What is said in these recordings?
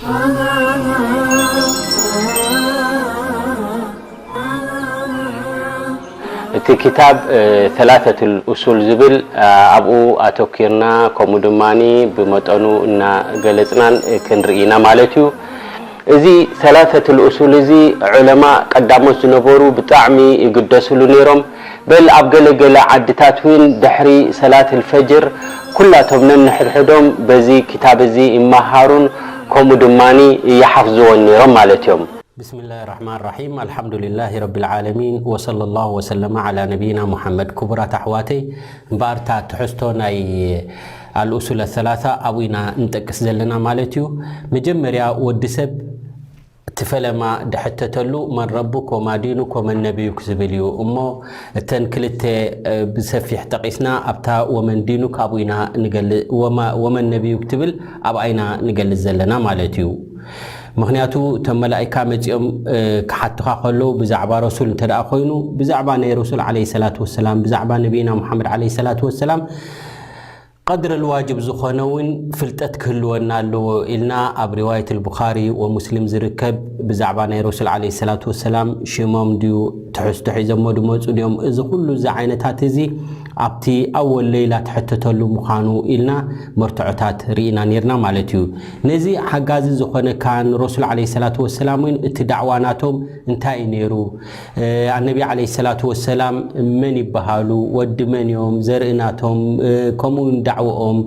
እቲ ክታብ ሰላሰቱል ኡሱል ዝብል ኣብኡ ኣተኪርና፣ ከምኡ ድማ ብመጠኑ እናገለፅናን ክንርኢ ኢና ማለት እዩ። እዚ ሰላሰቱል ኡሱል እዚ ዑለማ ቀዳሞት ዝነበሩ ብጣዕሚ ይግደስሉ ነይሮም። በል ኣብ ገለ ገለ ዓድታት እውን ድሕሪ ሰላት ልፈጅር ኩላቶም ነንሕድሕዶም በዚ ክታብ እዚ ይመሃሩን ከምኡ ድማ ይሓፍዝዎን ነይሮም ማለት እዮም። ብስምላህ ራሕማን ራሒም፣ ኣልሓምዱሊላህ ረቢል ዓለሚን፣ ወሰለላሁ ወሰለመ ዓላ ነቢይና ሙሓመድ። ክቡራት ኣሕዋተይ፣ እምበኣርታ ትሕዝቶ ናይ ኣልኡሱል ኣሰላሳ ኣብኡ ኢና ንጠቅስ ዘለና ማለት እዩ። መጀመርያ ወዲ ሰብ እቲ ፈለማ ድሕተተሉ መን ረቡክ ወማ ዲኑክ ወመን ነቢዩክ ዝብል እዩ። እሞ እተን ክልተ ብሰፊሕ ጠቂስና ኣብታ ወመን ዲኑክ ኣብኡ ኢና ንገልጽ፣ ወመን ነቢዩክ ትብል ኣብኣ ኢና ንገልጽ ዘለና ማለት እዩ። ምክንያቱ እቶም መላኢካ መጺኦም ክሓቱኻ ከለዉ ብዛዕባ ረሱል እንተ ደኣ ኮይኑ፣ ብዛዕባ ናይ ረሱል ዓለይሂ ሰላቱ ወሰላም፣ ብዛዕባ ነቢይና ሙሓመድ ዓለይሂ ሰላቱ ወሰላም ቀድር ልዋጅብ ዝኾነ እውን ፍልጠት ክህልወና ኣለዎ ኢልና ኣብ ሪዋየት ልቡኻሪ ወሙስሊም ዝርከብ ብዛዕባ ናይ ረሱል ዓለይሂ ሰላቱ ወሰላም ሽሞም ድዩ ትሕዝቶ ሒዞሞ ድመፁ ድዮም፣ እዚ ኩሉ እዚ ዓይነታት እዚ ኣብቲ ኣወል ለይላ ትሕተተሉ ምዃኑ ኢልና መርትዖታት ርኢና ነርና ማለት እዩ። ነዚ ሓጋዚ ዝኾነካ ንረሱል ዓለይሂ ሰላቱ ወሰላም እውን እቲ ዳዕዋ ናቶም እንታይ እዩ ነይሩ? ኣነቢ ዓለይሂ ሰላቱ ወሰላም መን ይበሃሉ? ወዲ መን እዮም? ዘርኢ ናቶም ከምኡ እውን ዳዕወኦም፣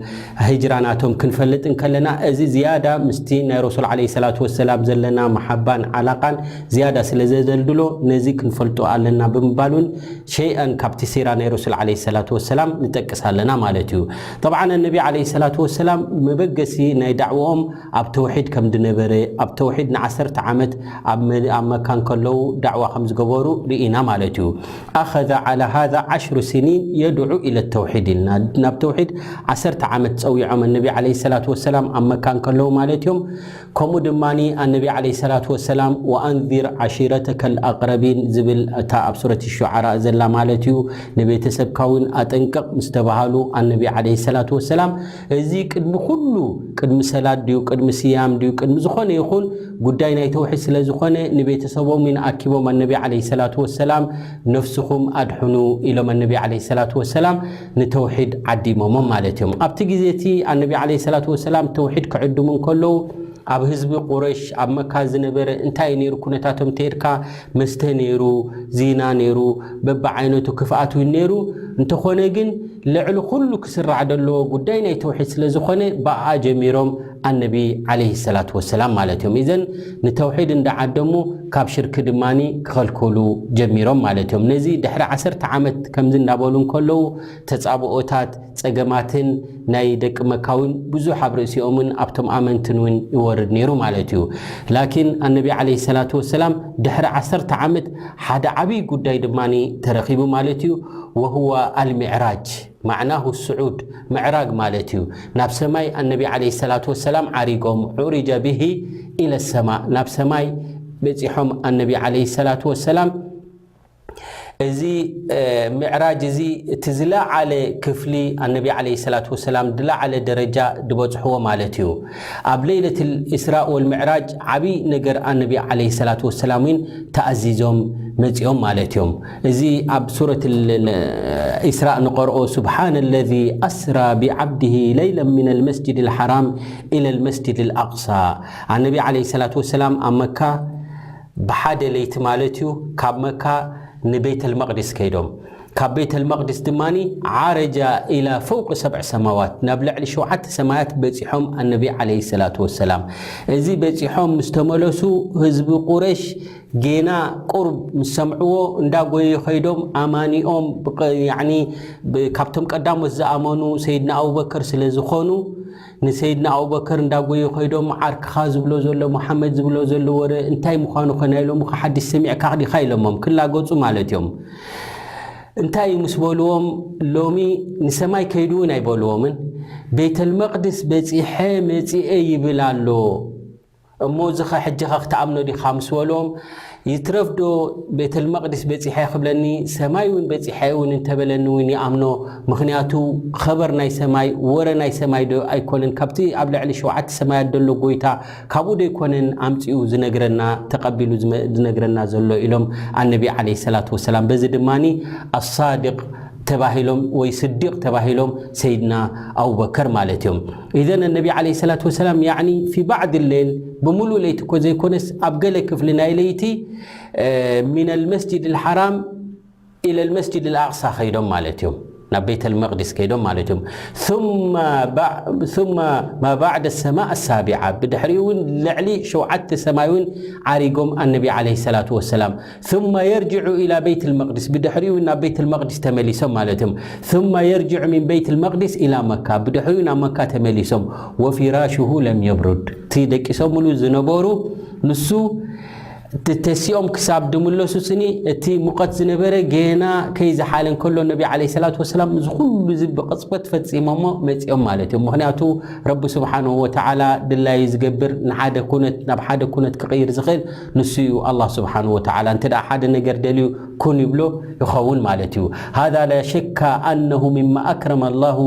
ሂጅራ ናቶም ክንፈልጥ እንከለና እዚ ዝያዳ ምስቲ ናይ ረሱል ዓለይሂ ሰላቱ ወሰላም ዘለና መሓባን ዓላቃን ዝያዳ ስለ ዘደልድሎ ነዚ ክንፈልጦ ኣለና ብምባል እውን ሸይኣን ካብቲ ሲራ ናይ ረሱል ዓለይሂ ሰላቱ ወሰላም ንጠቅስ ኣለና ማለት እዩ። ጠብዓን ኣነቢ ዓለይሂ ሰላቱ ወሰላም መበገሲ ናይ ዳዕወኦም ኣብ ተውሒድ ከም ዝነበረ፣ ኣብ ተውሒድ ንዓሰርተ ዓመት ኣብ መ-፣ ኣብ መካ እንከለዉ ዳዕዋ ከም ዝገበሩ ርኢና ማለት እዩ። ኣኸዘ ዓላ ሃዛ ዓሽሩ ሲኒን የድዑ ኢለ ተውሒድ ኢልና፣ ናብ ተውሒድ ዓሰርተ ዓመት ጸዊዖም ኣነቢ ዓለይሂ ሰላቱ ወሰላም ኣብ መካ እንከለዉ ማለት እዮም። ከምኡ ድማ ኣነቢ ዓለይሂ ሰላቱ ወሰላም ወኣንዚር ዓሺረተከ ልኣቅረቢን ዝብል እታ ኣብ ሱረት ሹዓራ ዘላ ማለት እዩ። ንቤተሰብካ እውን ኣጠንቅቕ ምስ ተባሃሉ ኣነቢ ዓለይሂ ሰላቱ ወሰላም እዚ ቅድሚ ኩሉ፣ ቅድሚ ሰላት ድዩ፣ ቅድሚ ስያም ድዩ፣ ቅድሚ ዝኾነ ይኹን ጉዳይ ናይ ተውሒድ ስለ ዝኾነ ንቤተሰቦም ይንኣኪቦም ኣነቢ ዓለይሂ ሰላቱ ወሰላም ነፍስኹም ኣድሕኑ ኢሎም ኣነቢ ዓለይሂ ሰላቱ ወሰላም ንተውሒድ ዓዲሞሞም ማለት እዮም። ኣብቲ ግዜ እቲ ኣነቢ ዓለይሂ ሰላቱ ወሰላም ተውሒድ ክዕድሙ እንከለዉ ኣብ ህዝቢ ቁረሽ ኣብ መካ ዝነበረ እንታይ ነይሩ ኩነታቶም ተይርካ መስተ ነይሩ፣ ዚና ነይሩ፣ በብዓይነቱ ክፍኣት እውን ነይሩ። እንተኾነ ግን ልዕሊ ኩሉ ክስራዕ ዘለዎ ጉዳይ ናይ ተውሒድ ስለ ዝኾነ ብኣ ጀሚሮም ኣነቢ ዓለይሂ ሰላቱ ወሰላም ማለት እዮም። ኢዘን ንተውሒድ እንዳዓደሙ ካብ ሽርክ ድማኒ ክኸልክሉ ጀሚሮም ማለት እዮም። ነዚ ድሕሪ ዓሰርተ ዓመት ከምዚ እንዳበሉ እንከለዉ ተጻብኦታት፣ ጸገማትን ናይ ደቂ መካ እውን ብዙሕ ኣብ ርእሲኦምን ኣብቶም ኣመንትን እውን ይወርድ ነይሩ ማለት እዩ። ላኪን ኣነቢ ዓለይሂ ሰላቱ ወሰላም ድሕሪ ዓሰርተ ዓመት ሓደ ዓብዪ ጉዳይ ድማኒ ተረኺቡ ማለት እዩ። ወሁወ ኣልሚዕራጅ ማዕናሁ ስዑድ ምዕራግ ማለት እዩ። ናብ ሰማይ ኣነቢ ዓለይሂ ሰላቱ ወሰላም ዓሪጎም ዑሪጀ ብሂ ኢለ ሰማ ናብ ሰማይ በፂሖም ኣነቢ ዓለይሂ ሰላቱ ወሰላም እዚ ምዕራጅ እዚ እቲ ዝለዓለ ክፍሊ ኣነቢ ዓለይሂ ሰላቱ ወሰላም ዝለዓለ ደረጃ ዝበፅሕዎ ማለት እዩ። ኣብ ለይለት ኢስራእ ወልምዕራጅ ዓብዪ ነገር ኣነቢ ዓለይሂ ሰላቱ ወሰላም እውን ተኣዚዞም መፂኦም ማለት እዮም። እዚ ኣብ ሱረት ኢስራእ ንቐርኦ ስብሓነ ለዚ ኣስራ ብዓብድሂ ለይለን ሚነል መስጅድ ልሓራም ኢለል መስጅድ ልኣቅሳ። ኣነቢ ዓለይሂ ሰላቱ ወሰላም ኣብ መካ ብሓደ ለይቲ ማለት እዩ ካብ መካ ንቤተል መቅዲስ ከይዶም ካብ ቤተል መቅዲስ ድማ ዓረጃ ኢላ ፈውቂ ሰብዕ ሰማዋት ናብ ልዕሊ ሸውዓተ ሰማያት በፂሖም ኣነቢ ዓለይሂ ሰላቱ ወሰላም። እዚ በፂሖም ምስ ተመለሱ ህዝቢ ቁረሽ ጌና ቁርብ ምስ ሰምዕዎ እንዳጎዩ ከይዶም ኣማኒኦም ብቀ-፣ ያዕኒ ብ-፣ ካብቶም ቀዳሞት ዝኣመኑ ሰይድና ኣቡበከር ስለ ዝኾኑ ንሰይድና ኣቡበከር እንዳጎዩ ከይዶም ዓርክኻ ዝብሎ ዘሎ ሙሓመድ ዝብሎ ዘሎ ወረ እንታይ ምዃኑ ኸ ናይ ሎሚ ሓዲስ ሰሚዕካ ዲኻ ኢሎሞም ክላገጹ ማለት እዮም። እንታይ እዩ ምስ በልዎም ሎሚ ንሰማይ ከይዱ እውን ኣይበልዎምን ቤተል መቅድስ በጺሐ መጺኤ ይብል ኣሎ። እሞ እዚ ኸ ሕጂ ኸ ክትኣምኖ ዲኻ ምስ በልዎም ይትረፍዶ ቤተል መቕዲስ በጺሐ ክብለኒ፣ ሰማይ እውን በጺሐ እውን እንተበለኒ እውን ይኣምኖ። ምኽንያቱ ኸበር ናይ ሰማይ፣ ወረ ናይ ሰማይ ዶ ኣይኮነን? ካብቲ ኣብ ልዕሊ ሸውዓተ ሰማያት ዘሎ ጎይታ ካብኡ ዶ ኣይኮነን ኣምጺኡ ዝነግረና፣ ተቐቢሉ ዝመ-፣ ዝነግረና ዘሎ? ኢሎም ኣነቢ ዓለይሂ ሰላቱ ወሰላም። በዚ ድማኒ ኣሳድቅ ተባሂሎም ወይ ስዲቅ ተባሂሎም ሰይድና ኣቡበከር ማለት እዮም። ኢዘን ነቢ ዓለይሂ ሰላቱ ወሰላም ያዕኒ ፊ ባዕድ ሌል፣ ብምሉእ ለይቲ እኮ ዘይኮነስ ኣብ ገለ ክፍሊ ናይ ለይቲ፣ እ፣ ሚነል መስጂድ ልሓራም ኢለል መስጂድ ልኣቕሳ ከይዶም ማለት እዮም። ናብ ቤተል መቕዲስ ከይዶም ማለት እዮም። ثم ባ-፣ ثم ما بعد السماء السابعة፣ ብድሕሪኡ እውን ልዕሊ ሸውዓተ ሰማይ እውን ዓሪጎም ኣነቢ ዓለይሂ ሰላቱ ወሰላም። ثم يرجع إلى بيت المقدس، ብድሕሪኡ ናብ ቤት المقدس ተመሊሶም ማለት እዮም። ثم يرجع من بيت المقدس إلى مكة، ብድሕሪኡ ናብ መካ ተመሊሶም። وفراشه لم يبرد، እቲ ደቂሶምሉ ዝነበሩ ንሱ ተ-፣ ተሲኦም ክሳብ ድምለሱ ስኒ እቲ ሙቐት ዝነበረ ገና ከይዝሓለ እንከሎ ነቢ ዓለይሂ ሰላቱ ወሰላም እዚ ኩሉ እዚ ብቕጽበት ፈጺሞሞ መጺኦም ማለት እዮም። ምኽንያቱ ረቢ ስብሓንሁ ወተዓላ ድላዩ ዝገብር ንሓደ ኩነት ናብ ሓደ ኩነት ክቕይር ዝኽእል ንሱ እዩ። ኣላህ ስብሓንሁ ወተዓላ እንተ ደኣ ሓደ ነገር ደልዩ ኩን ይብሎ ይኸውን ማለት እዩ። هذا لا شك أنه مما أكرم الله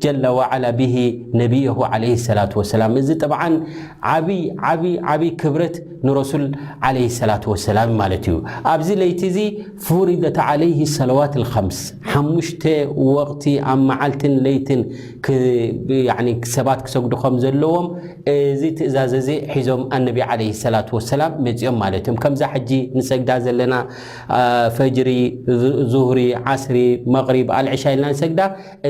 جل وعلا به نبيه عليه الصلاة والسلام። እዚ ጠብዓን ዓቢ ዓቢ ዓቢ ክብረት ንረሱል ዓለይሂ ሰላቱ ወሰላም ማለት እዩ። ኣብዚ ለይቲ እዚ فرضت عليه الصلوات الخمس፣ ሓሙሽተ ወቕቲ ኣብ መዓልትን ለይትን ክ-፣ ያዕኒ ሰባት ክሰግዱ ከም ዘለዎም እዚ ትእዛዝ እዚ ሒዞም ኣነቢ ዓለይሂ ሰላቱ ወሰላም መጺኦም ማለት እዮም። ከምዛ ሕጂ ንሰግዳ ዘለና፣ አ፣ ፈጅሪ፣ ዙ-፣ ዙህሪ፣ ዓስሪ፣ መቕሪብ፣ ኣልዕሻ ኢልና ንሰግዳ፣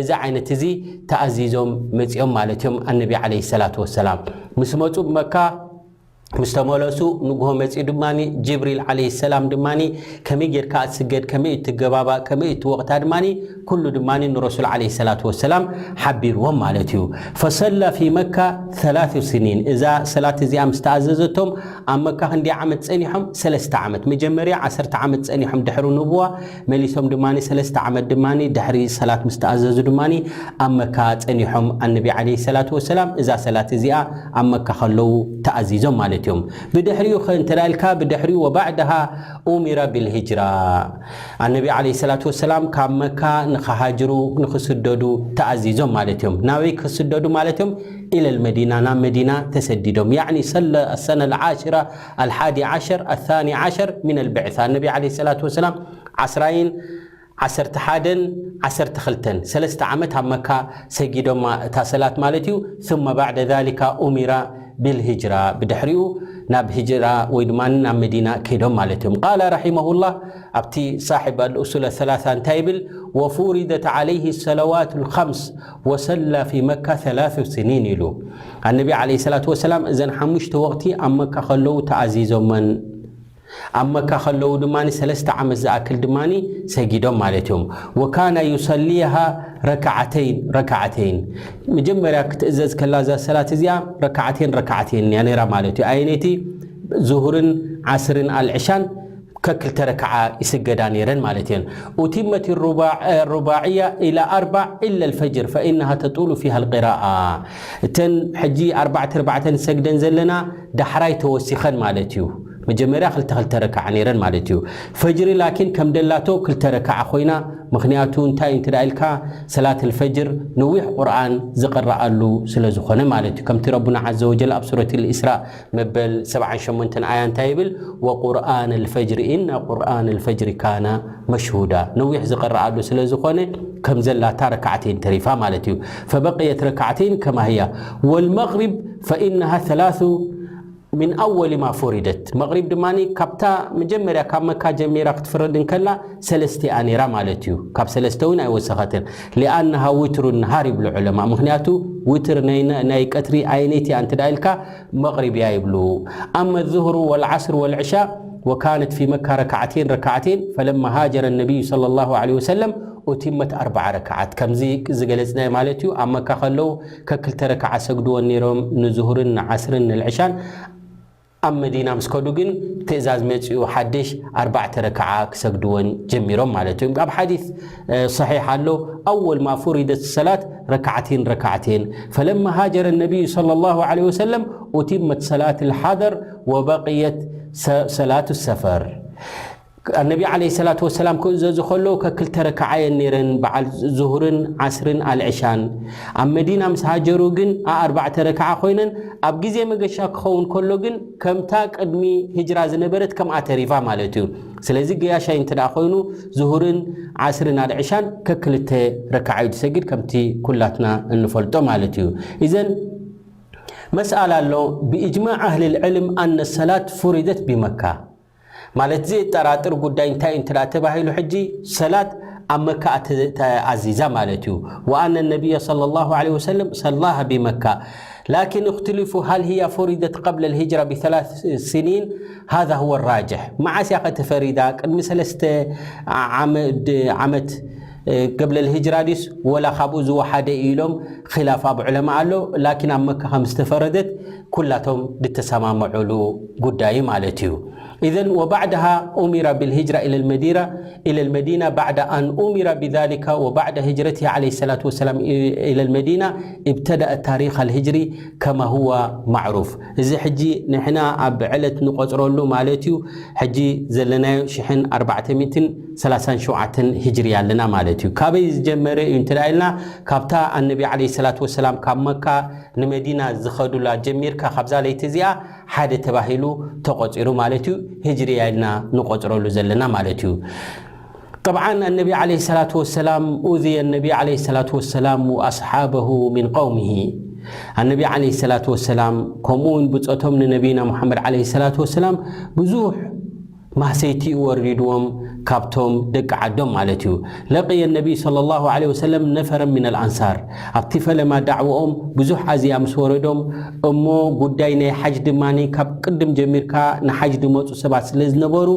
እዚ ዓይነት እዚ ተኣዚዞም መጺኦም ማለት እዮም ኣነቢ ዓለይሂ ሰላቱ ወሰላም። ምስ መጹ ብመካ ምስ ተመለሱ ንግሆ መጺኡ ድማኒ ጅብሪል ዓለይሂ ሰላም ድማኒ ከመይ ጌርካ እትስገድ፣ ከመይ እትገባባእ፣ ከመይ እትወቕታ ድማኒ ኩሉ ድማኒ ንረሱል ዓለይሂ ሰላቱ ወሰላም ሓቢርዎም ማለት እዩ። فصلى في مكة ثلاث سنين። እዛ ሰላት እዚኣ ምስ ተኣዘዘቶም ኣብ መካ ክንደይ ዓመት ጸኒሖም? ሰለስተ ዓመት። መጀመርያ ዓሰርተ ዓመት ጸኒሖም ድሕሪ ንቡዋ፣ መሊሶም ድማኒ ሰለስተ ዓመት ድማኒ ድሕሪ ሰላት ምስ ተኣዘዙ ድማኒ ኣብ መካ ጸኒሖም ኣነቢ ዓለይሂ ሰላቱ ወሰላም። እዛ ሰላት እዚኣ ኣብ መካ ከለዉ ተኣዚዞም ማለት እዮም። ብድሕሪኡ ኸ እንተ ደኣ ኢልካ፣ ብድሕሪኡ وبعدها أمر بالهجرة። ኣነቢ ዓለይሂ ሰላቱ ወሰላም ካብ መካ ንኽሃጅሩ፣ ንኽስደዱ ተኣዚዞም ማለት እዮም። ናበይ ክስደዱ ማለት እዮም? إلى المدينة، ናብ መዲና ተሰዲዶም። يعني صلى السنة العاشرة، الحادي عشر، الثاني عشر من البعثة። ኣነቢ ዓለይሂ ሰላቱ ወሰላም ዓስራይን ዓሰርተ ሓደን ዓሰርተ ክልተን ሰለስተ ዓመት ኣብ መካ ሰጊዶም እታ ሰላት ማለት እዩ። ثم بعد ذلك أمر بالهجرة፣ ብድሕሪኡ ናብ ህጅራ ወይ ድማ ናብ መዲና ከይዶም ማለት እዮም። قال رحمه الله፣ ኣብቲ ሳሒብ الأصول الثلاثة እንታይ ይብል? وفرضت عليه الصلوات الخمس وصلى في مكة ثلاث سنين ኢሉ። ኣነቢ ዓለይሂ ሰላቱ ወሰላም እዘን ሓሙሽተ ወቕቲ ኣብ መካ ከለዉ ተኣዚዞመን። ኣብ መካ ከለዉ ድማ ሰለስተ ዓመት ዝኣክል ድማ ሰጊዶም ማለት እዮም። وكان يصليها ركعتين ركعتين። መጀመርያ ክትእዘዝ ከላ እዛ ሰላት እዚኣ ረካዓቴን ረካዓቴን እያ ነይራ ማለት እዩ። ኣየነይቲ? ዙሁርን ዓስርን ኣልዕሻን ከክልተ ረካዓ ይስገዳ ነይረን ማለት እየን። أتمت الرباع-، الرباعية إلى أربع إلا الفجر فإنها تطول فيها القراءة። እተን ሕጂ ኣርባዕተ ኣርባዕተ ንሰግደን ዘለና ዳሕራይ ተወሲኸን ማለት እዩ። መጀመርያ ክልተ ክልተ ረካዓ ነይረን ማለት እዩ። ፈጅሪ ላኪን ከም ደላቶ ክልተ ረካዓ ኮይና፣ ምኽንያቱ እንታይ እንተ ደኣ ኢልካ፣ ሰላት ኣልፈጅር ነዊሕ ቁርኣን ዝቕረኣሉ ስለ ዝኾነ ማለት እዩ። ከምቲ ረቡና ዓዘ ወጀል ኣብ ሱረት ኣልኢስራእ መበል ሰብዓን ሸሞንተን ኣያ እንታይ ይብል? وقرآن الفجر إن قرآن الفجر كان مشهودا። ነዊሕ ዝቕረኣሉ ስለ ዝኾነ ከም ዘላታ ረካዓተይን ተሪፋ ማለት እዩ። فبقيت ركعتين كما هي. والمغرب فإنها ثلاث من أول ما فرضت። መቕሪብ ድማ ካብታ መጀመርያ ካብ መካ ጀሚራ ክትፍረድ እንከላ ሰለስተ እያ ነይራ ማለት እዩ። ካብ ሰለስተ እውን ኣይወሰኸትን። لأنها وتر النهار ይብሉ ዑለማ። ምኽንያቱ ውትር ናይ፣ ናይ ቀትሪ ኣየነይቲ እያ እንተ ደኣ ኢልካ መቕሪብ እያ ይብሉ። أما الظهر والعصر والعشاء وكانت في مكة ركعتين ركعتين فلما هاجر النبي صلى الله عليه وسلم أتمت أربع ركعات። ከምዚ ዝገለጽናዮ ማለት እዩ። ኣብ መካ ከለዉ ከክልተ ረክዓ ሰግድወን ነይሮም ንዙሁርን ንዓስርን ንልዕሻን። ኣብ መዲና ምስ ከዱ ግን ትእዛዝ መጺኡ ሓድሽ ኣርባዕተ ረክዓ ክሰግድወን ጀሚሮም ማለት እዩ። ኣብ ሓዲስ፣ እ፣ ሰሒሕ ኣሎ፣ أول ما فرضت الصلاة ركعتين ركعتين فلما هاجر النبي صلى الله عليه وسلم أتمت صلاة الحضر وبقيت س-، صلاة السفر። ኣነቢ ዓለይሂ ሰላቱ ወሰላም ክእዘዙ ከለዉ ከክልተ ረክዓ እየን ነይረን፣ በዓል ዙሁርን ዓስርን ኣልዕሻን። ኣብ መዲና ምስ ሃጀሩ ግን ኣኣርባዕተ ረክዓ ኮይነን፣ ኣብ ግዜ መገሻ ክኸውን ከሎ ግን ከምታ ቅድሚ ሂጅራ ዝነበረት ከምኣ ተሪፋ ማለት እዩ። ስለዚ ገያሻይ እንተ ደኣ ኮይኑ ዙሁርን ዓስርን ኣልዕሻን ከክልተ ረክዓ እዩ ዝሰግድ፣ ከምቲ ኩላትና እንፈልጦ ማለት እዩ። ኢዘን መስኣላ ኣሎ፣ ብእጅማዕ ኣህሊ ልዕልም ኣነ ሰላት ፉሪደት ቢመካ። ማለት ዘየጠራጥር ጉዳይ እንታይ እንተ ደኣ ተባሂሉ፣ ሕጂ ሰላት ኣብ መካ ኣተ-፣ ተኣዚዛ ማለት እዩ። ወኣነ ነቢይ ሰለላሁ ዐለይሂ ወሰለም ሰላሃ ቢመካ። ላኪን እኽትልፉ ሃል ህያ ፉሪደት ቀብለ ልሂጅራ ብሰላስ ስኒን፣ ሃዛ ሁወ ራጅሕ። መዓስ እያ ከተፈሪዳ? ቅድሚ ሰለስተ ዓመ-፣ ዓመት፣ እ፣ ቀብለ ልሂጅራ ድዩስ ወላ ካብኡ ዝወሓደ ኢሎም ኺላፍ ኣብ ዑለማ ኣሎ። ላኪን ኣብ መካ ከም ዝተፈረደት ኩላቶም ዝተሰማምዑሉ ጉዳይ ማለት እዩ። ኢዘን ወባዕድሃ ኡሚራ ብልሂጅራ ኢለ ልመዲና፣ ኢለ ልመዲና ባዕዳ ኣን ኡሚራ ብዛሊካ ወባዕዳ ሂጅረቲ ዓለይሂ ሰላቱ ወሰላም ኢ-፣ ኢለ ልመዲና ابتدأ التاريخ الهجري كما هو معروف። እዚ ሕጂ ንሕና ኣብ ዕለት ንቆጽረሉ ማለት እዩ። ሕጂ ዘለናዮ ሽሕን ኣርባዕተ ሚእትን ሰላሳን ሸውዓተን ሂጅሪ ኣለና ማለት እዩ። ካበይ ዝጀመረ እዩ እንተ ደኣ ኢልና፣ ካብታ ኣነቢ ዓለይሂ ሰላቱ ወሰላም ካብ መካ ንመዲና ዝኸዱላ ጀሚርካ፣ ካብዛ ለይቲ እዚኣ ሓደ ተባሂሉ ተቆጺሩ ማለት እዩ። ሂጅርያ ኢልና ንቆጽረሉ ዘለና ማለት እዩ። ጠብዓን ኣነቢ ዓለይሂ ሰላቱ ወሰላም፣ ኡዝየ ነቢ ዓለይሂ ሰላቱ ወሰላም ወኣስሓበሁ ሚን ቀውሚሂ። ኣነቢ ዓለይሂ ሰላቱ ወሰላም፣ ከምኡ እውን ብጾቶም ንነቢና ሙሓመድ ዓለይሂ ሰላቱ ወሰላም ብዙሕ ማህሰይቲ ወሪድዎም ካብቶም ደቂ ዓዶም ማለት እዩ። ለቅየ ነቢይ ሰለላሁ ዐለይሂ ወሰለም ነፈረን ሚነል ኣንሳር። ኣብቲ ፈለማ ዳዕወኦም ብዙሕ ኣዝያ ምስ ወረዶም፣ እሞ ጉዳይ ናይ ሓጅ ድማኒ ካብ ቅድም ጀሚርካ ንሓጅ ዝመጹ ሰባት ስለ ዝነበሩ፣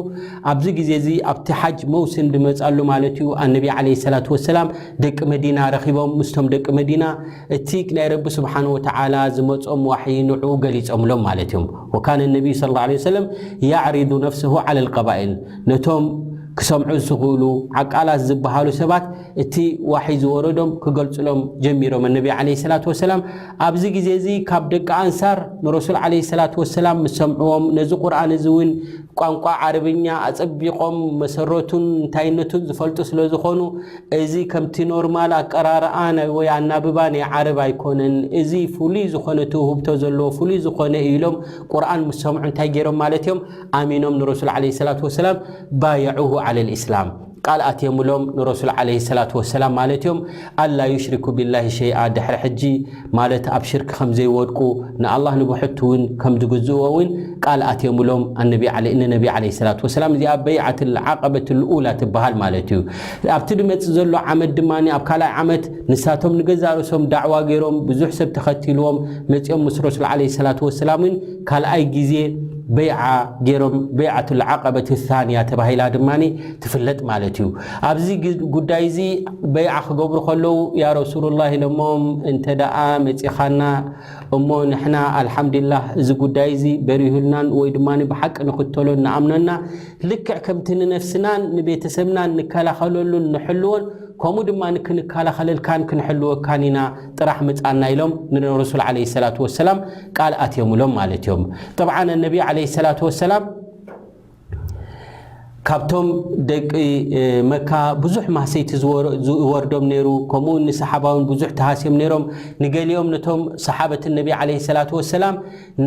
ኣብዚ ግዜ እዚ ኣብቲ ሓጅ መውስም ዝመጻሉ ማለት እዩ። ኣነቢ ዓለይሂ ሰላቱ ወሰላም ደቂ መዲና ረኺቦም፣ ምስቶም ደቂ መዲና እቲ ናይ ረቢ ስብሓን ወተዓላ ዝመጾም ዋሕይ ንዑ ገሊጾምሎም ማለት እዮም። ወካነ ነቢዩ ሰለላሁ ዐለይሂ ወሰለም ያዕሪዱ ነፍሰሁ ዐለል ቀባኢል፣ ነቶም ክሰምዑ ዝኽእሉ ዓቃላት ዝበሃሉ ሰባት እቲ ዋሕይ ዝወረዶም ክገልጹሎም ጀሚሮም። ነቢ ዓለይሂ ሰላቱ ወሰላም ኣብዚ ግዜ እዚ ካብ ደቂ ኣንሳር ንረሱል ዓለይሂ ሰላቱ ወሰላም ምስ ሰምዕዎም፣ ነዚ ቁርኣን እዚ እውን ቋንቋ ዓረብኛ ኣጸቢቖም መሰረቱን እንታይነቱን ዝፈልጡ ስለ ዝኾኑ፣ እዚ ከምቲ ኖርማል ኣቀራርኣ ናይ፣ ወይ ኣናብባ ናይ ዓረብ ኣይኮነን። እዚ ፍሉይ ዝኾነ ትውህብቶ ዘለዎ፣ ፍሉይ ዝኾነ እዩ ኢሎም ቁርኣን ምስ ሰምዑ እንታይ ገይሮም ማለት እዮም? ኣሚኖም ንረሱል ዓለይሂ ሰላቱ ወሰላም ባየዑሁ ዓለል ኢስላም። ቃል ኣትዮምሎም ንረሱል ዓለይሂ ሰላቱ ወሰላም ማለት እዮም። ኣላ ዩሽሪኩ ቢላሂ ሸይኣ፣ ድሕሪ ሕጂ ማለት ኣብ ሽርክ ከም ዘይወድቁ፣ ንኣላህ ንብሕቱ እውን ከም ዝግዝእዎ እውን ቃል ኣትዮምሎም ኣነቢ ዓለ-፣ ንነቢ ዓለይሂ ሰላቱ ወሰላም። እዚኣ በይዓት ልዓቀበት ልኡላ ትበሃል ማለት እዩ። ኣብቲ ድመጽእ ዘሎ ዓመት ድማ፣ ኣብ ካልኣይ ዓመት ንሳቶም ንገዛእ ርእሶም ዳዕዋ ገይሮም፣ ብዙሕ ሰብ ተኸቲልዎም መጺኦም ምስ ረሱል ዓለይሂ ሰላቱ ወሰላም እውን ካልኣይ ግዜ በይዓ ገይሮም፣ በይዓት ልዓቀበት ታንያ ተባሂላ ድማ ትፍለጥ ማለት እዩ። ኣብዚ ግ-፣ ጉዳይ እዚ በይዓ ክገብሩ ከለዉ፣ ያ ረሱሉላህ ኢሎሞም፣ እንተ ደኣ መጺኻና እሞ ንሕና ኣልሓምዱሊላህ እዚ ጉዳይ እዚ በሪሁልናን ወይ ድማ ብሓቂ ንኽተሎን ንኣምነና፣ ልክዕ ከምቲ ንነፍስናን ንቤተሰብናን ንከላኸለሉን ንሕልዎን፣ ከምኡ ድማ ክንከላኸለልካን ክንሕልወካን ኢና፣ ጥራሕ ምጻና ኢሎም ንረሱል ዓለይሂ ሰላቱ ወሰላም ቃል ኣትዮምሎም ማለት እዮም። ጠብዓን ነቢ ዓለይሂ ሰላቱ ወሰላም ካብቶም ደቂ፣ እ፣ መካ ብዙሕ ማህሰይቲ ዝወር-፣ ዝወርዶም ነይሩ፣ ከምኡ እውን ንሰሓባ እውን ብዙሕ ተሃስዮም ነይሮም። ንገሊኦም ነቶም ሰሓበት ነቢ ዓለይሂ ሰላቱ ወሰላም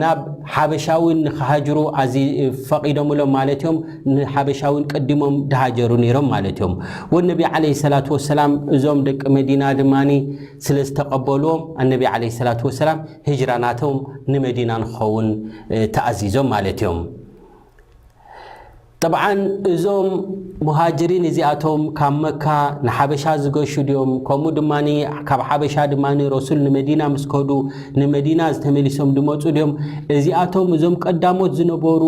ናብ ሓበሻ እውን ንኽሃጅሩ ኣዚ-፣ ፈቒዶምሎም ማለት እዮም። ንሓበሻ እውን ቀዲሞም ድሃጀሩ ነይሮም ማለት እዮም። ወነቢ ዓለይሂ ሰላቱ ወሰላም እዞም ደቂ መዲና ድማኒ ስለ ዝተቐበልዎም፣ ኣነቢ ዓለይሂ ሰላቱ ወሰላም ሂጅራ ናቶም ንመዲና ንክኸውን፣ እ፣ ተኣዚዞም ማለት እዮም። ጠብዓን እዞም ሙሃጅሪን እዚኣቶም ካብ መካ ንሓበሻ ዝገሹ ድዮም? ከምኡ ድማኒ ካብ ሓበሻ ድማኒ ረሱል ንመዲና ምስ ከዱ ንመዲና ዝተመሊሶም ድመጹ ድዮም? እዚኣቶም እዞም ቀዳሞት ዝነበሩ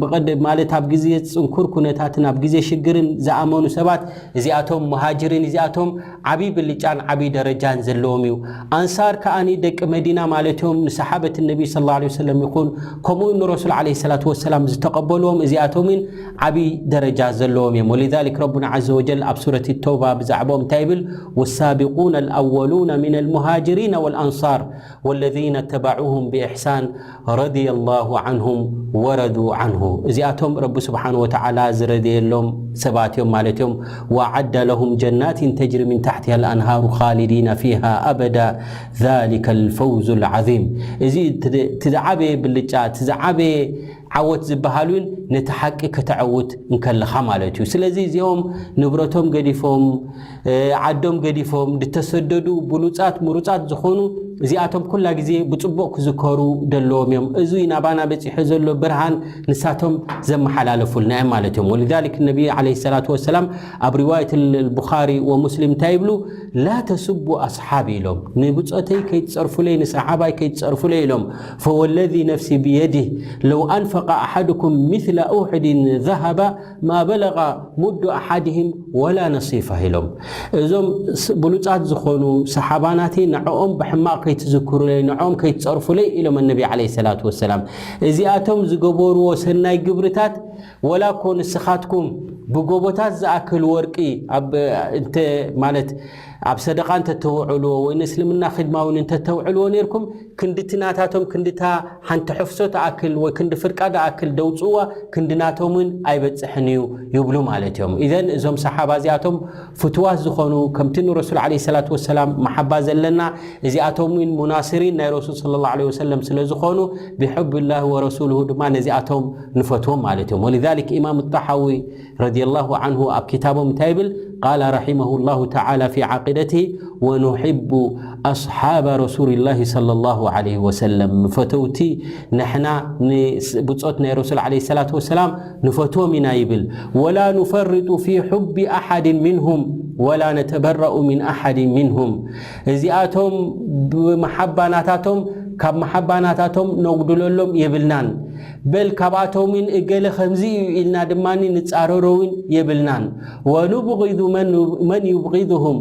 ብቐደ-፣ ማለት ኣብ ግዜ ጽንኩር ኩነታትን ኣብ ግዜ ሽግርን ዝኣመኑ ሰባት እዚኣቶም ሙሃጅሪን እዚኣቶም ዓብዪ ብልጫን ዓብዪ ደረጃን ዘለዎም እዩ። ኣንሳር ከኣኒ ደቂ መዲና ማለት እዮም። ንሰሓበት ነቢ ሰለላሁ ዐለይሂ ወሰለም ይኹን ከምኡ ንረሱል ዓለይሂ ሰላቱ ወሰላም ዝተቐበልዎም እዚኣቶምን ዓቢ ደረጃ ዘለዎም እዮም። ولذلك ربنا عز وجل ኣብ ሱረት ተውባ ብዛዕባኦም እንታይ ይብል? والسابقون الأولون من المهاجرين والأنصار والذين اتبعوهم بإحسان رضي الله عنهم ورضوا عنه። እዚኣቶም ረቢ ስብሓን ወተዓላ ዝረደየሎም ሰባት እዮም ማለት እዮም። وأعد لهم جنات تجري من تحتها الأنهار خالدين فيها أبدا ذلك الفوز العظيم። እዚ እቲ ዝዓበየ ብልጫ፣ እቲ ዝዓበየ ዓወት ዝበሃል እውን ነቲ ሓቂ ከተዐውት እንከለኻ ማለት እዩ። ስለዚ እዚኦም ንብረቶም ገዲፎም፣ ዓዶም ገዲፎም ዝተሰደዱ ብሉጻት ምሩጻት ዝኾኑ፣ እዚኣቶም ኩላ ግዜ ብጽቡቕ ክዝከሩ ደለዎም እዮም። እዚ ናባና በጺሑ ዘሎ ብርሃን ንሳቶም ዘመሓላለፉልና እዮም ማለት እዮም። ولذلك النبي عليه الصلاة والسلام ኣብ ሪዋየት البخاري ومسلم እንታይ ይብሉ? لا تسبوا أصحابي ኢሎም፣ ንብጾተይ ከይትጸርፉለይ፣ ንሰሓባይ ከይትጸርፉለይ ኢሎም። فوالذي نفسي بيده لو أنفق أحدكم مثل أحد ذهبا ما بلغ مد أحدهم ولا نصيفه ኢሎም። እዞም ብሉጻት ዝኾኑ ሰሓባናተይ ንዕኦም ብሕማቕ ከይትዝክሩለይ፣ ንዕኦም ከይትጸርፉለይ ኢሎም ነቢ ዓለይሂ ሰላቱ ወሰላም። እዚኣቶም ዝገበርዎ ሰናይ ግብርታት ወላ እኮ ንስኻትኩም ብጎቦታት ዝኣክል ወርቂ ኣብ እንተ ማለት ኣብ ሰደቓ እንተተውዕልዎ ወይ ንእስልምና ኺድማ እውን እንተተውዕልዎ ነይርኩም፣ ክንድቲ ናታቶም ክንድታ ሓንቲ ሕፍሶ ትኣክል ወይ ክንዲ ፍርቃ ዝኣክል ደውፅዋ፣ ክንዲ ናቶም እውን ኣይበፅሕን እዩ ይብሉ ማለት እዮም። ኢዘን እዞም ሰሓባ እዚኣቶም ፍትዋት ዝኾኑ፣ ከምቲ ንረሱል ዓለይሂ ሰላቱ ወሰላም መሓባ ዘለና፣ እዚኣቶም እውን ሙናስሪን ናይ ረሱል ሰለላሁ ዓለይሂ ወሰለም ስለ ዝኾኑ ብሕብላህ ወረሱልሁ ድማ ነዚኣቶም ንፈትዎም ማለት እዮም። ወሊዛሊክ ኢማም ጣሓዊ ረዲየላሁ ዓንሁ ኣብ ክታቦም እንታይ ይብል? ቃለ ረሒመሁ ላሁ ተዓላ ፊ ዓቂደትሂ ወኑሒቡ ኣስሓበ ረሱሊላሂ ሰለላሁ ዓለይሂ ወሰለም። ፈተውቲ ንሕና ንብጾት ናይ ረሱል ዓለይሂ ሰላቱ ወሰላም ንፈትዎም ኢና ይብል። ወላ ኑፈርጡ ፊ ሑቢ ኣሓድን ሚንሁም ወላ ነተበረኡ ሚን ኣሓድን ሚንሁም። እዚኣቶም ብመሓባ ናታቶም ካብ መሓባ ናታቶም ነጉድለሎም የብልናን። በል ካብኣቶምን እገለ ከምዚ እዩ ኢልና ድማ ንጻረሮ እውን የብልናን። ወኑብጊዱ መን ዩብጊዱሁም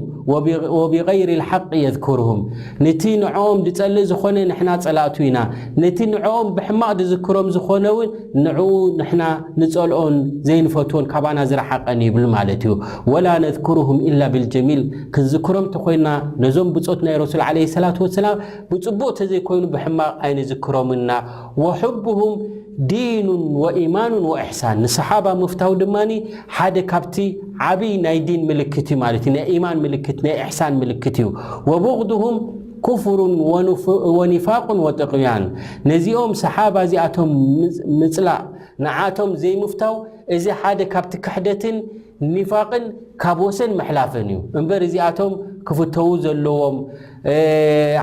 ወቢገይሪ ልሓቂ የዝኩርሁም። ነቲ ንዕኦም ዝጸልእ ዝኾነ ንሕና ጸላእቱ ኢና። ነቲ ንዕኦም ብሕማቕ ዝዝክሮም ዝኾነ እውን ንዕኡ ንሕና ንጸልኦን ዘይንፈትዎን ካባና ዝረሓቐን ይብል ማለት እዩ። ወላ ነዝኩርሁም ኢላ ብልጀሚል። ክንዝክሮም ተኾይና ነዞም ብጾት ናይ ረሱል ዓለይሂ ሰላቱ ወሰላም ብጽቡቕ ተዘይኮይኑ ብሕማቕ ኣይንዝክሮምና። ወሑብሁም ዲኑን ወኢማኑን ወኢሕሳን። ንሰሓባ ምፍታው ድማ ሓደ ካብቲ ዓብይ ናይ ዲን ምልክት እዩ ማለት እዩ። ናይ ኢማን ምልክት፣ ናይ ኢሕሳን ምልክት እዩ። ወቡግድሁም ኩፍሩን ወኒፋቁን ወጥቕያን። ነዚኦም ሰሓባ እዚኣቶም ምጽላእ፣ ንዓቶም ዘይምፍታው፣ እዚ ሓደ ካብቲ ክሕደትን ኒፋቅን ካብ ወሰን ምሕላፍን እዩ። እምበር እዚኣቶም ክፍተዉ ዘለዎም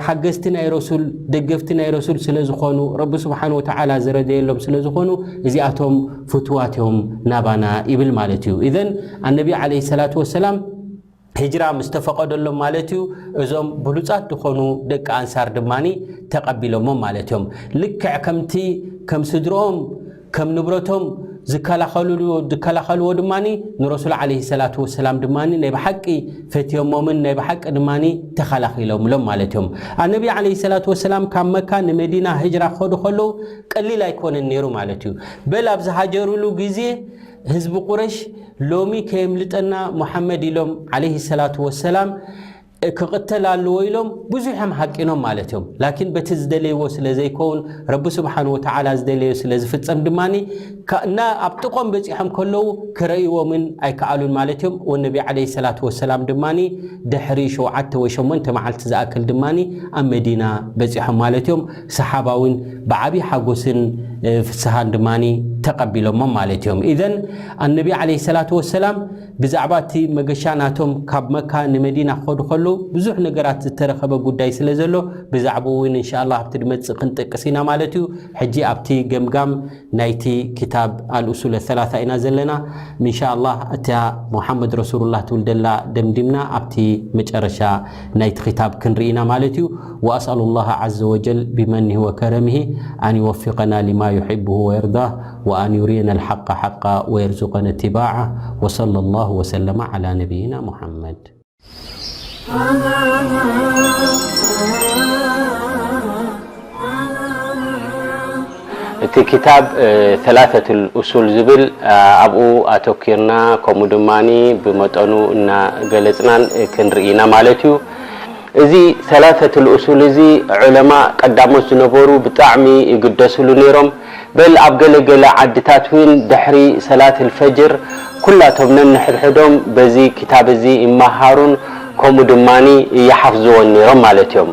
ሓገዝቲ ናይ ረሱል፣ ደገፍቲ ናይ ረሱል ስለ ዝኾኑ፣ ረቢ ስብሓን ወተዓላ ዝረደየሎም ስለ ዝኾኑ እዚኣቶም ፍትዋት እዮም ናባና ይብል ማለት እዩ። ኢዘን ኣነቢ ዓለይሂ ሰላቱ ወሰላም ሂጅራ ምስ ተፈቐደሎም ማለት እዩ፣ እዞም ብሉጻት ዝኾኑ ደቂ ኣንሳር ድማ ተቐቢሎሞም ማለት እዮም። ልክዕ ከምቲ ከም ስድርኦም ከም ንብረቶም ዝከላኸልዎ ድማ ንረሱል ዓለይሂ ሰላቱ ወሰላም ድማ ናይ ብሓቂ ፈትዮሞምን ናይ ብሓቂ ድማ ተኸላኺሎምሎም ማለት እዮም። ኣነቢ ዓለይሂ ሰላቱ ወሰላም ካብ መካ ንመዲና ሂጅራ ክኸዱ ከለዉ ቀሊል ኣይኮነን ነይሩ ማለት እዩ። በል ኣብ ዝሃጀሩሉ ግዜ ህዝቢ ቁረሽ ሎሚ ከየምልጠና ሙሓመድ ኢሎም ዓለይሂ ሰላቱ ወሰላም ክቕተል ኣለዎ ኢሎም ብዙሕ እዮም ሃቂኖም ማለት እዮም። ላኪን በቲ ዝደለይዎ ስለ ዘይከውን ረቢ ስብሓን ወተዓላ ዝደለዮ ስለ ዝፍጸም ድማ እና ኣብ ጥቆም በፂሖም ከለዉ ክረእይዎምን ኣይከኣሉን ማለት እዮም። ወነቢ ዓለይሂ ሰላቱ ወሰላም ድማ ድሕሪ ሸውዓተ ወይ ሸሞንተ መዓልቲ ዝኣክል ድማ ኣብ መዲና በፂሖም ማለት እዮም። ሰሓባ እውን ብዓብዪ ሓጎስን ፍስሃን ድማ ተቐቢሎሞም ማለት እዮም። ኢዘን ኣነቢ ዓለይሂ ሰላቱ ወሰላም ብዛዕባ እቲ መገሻ ናቶም ካብ መካ ንመዲና ክኸዱ ከለዉ ብዙሕ ነገራት ዝተረኸበ ጉዳይ ስለ ዘሎ ብዛዕባኡ እውን እንሻ ኣላህ ኣብቲ ድመጽእ ክንጠቅስ ኢና ማለት እዩ። ሕጂ ኣብቲ ገምጋም ናይቲ ክታብ ኣልኡሱል ሰላሳ ኢና ዘለና። እንሻ ኣላህ እታ ሙሓመድ ረሱሉላህ ትብል ደላ ደምዲምና ኣብቲ መጨረሻ ናይቲ ክታብ ክንርኢ ኢና ማለት እዩ። وأسأل الله عز وجل بمنه وكرمه أن يوفقنا لما يحبه ويرضاه وأن يرينا الحق حقا ويرزقنا اتباعه. وصلى الله وسلم على نبينا محمد. እቲ ክታብ ሰላሰቱል ኡሱል ዝብል ኣብኡ ኣተኪርና ከምኡ ድማ ብመጠኑ እናገለፅናን ክንርኢ ኢና ማለት እዩ። እዚ ሰላሰቱል ኡሱል እዚ ዑለማ ቀዳሞት ዝነበሩ ብጣዕሚ ይግደስሉ ነይሮም። በል ኣብ ገለ ገለ ዓድታት እውን ድሕሪ ሰላት ልፈጅር ኩላቶም ነንሕድሕዶም በዚ ክታብ እዚ ይመሃሩን ከምኡ ድማ ይሓፍዝዎን ነይሮም ማለት እዮም።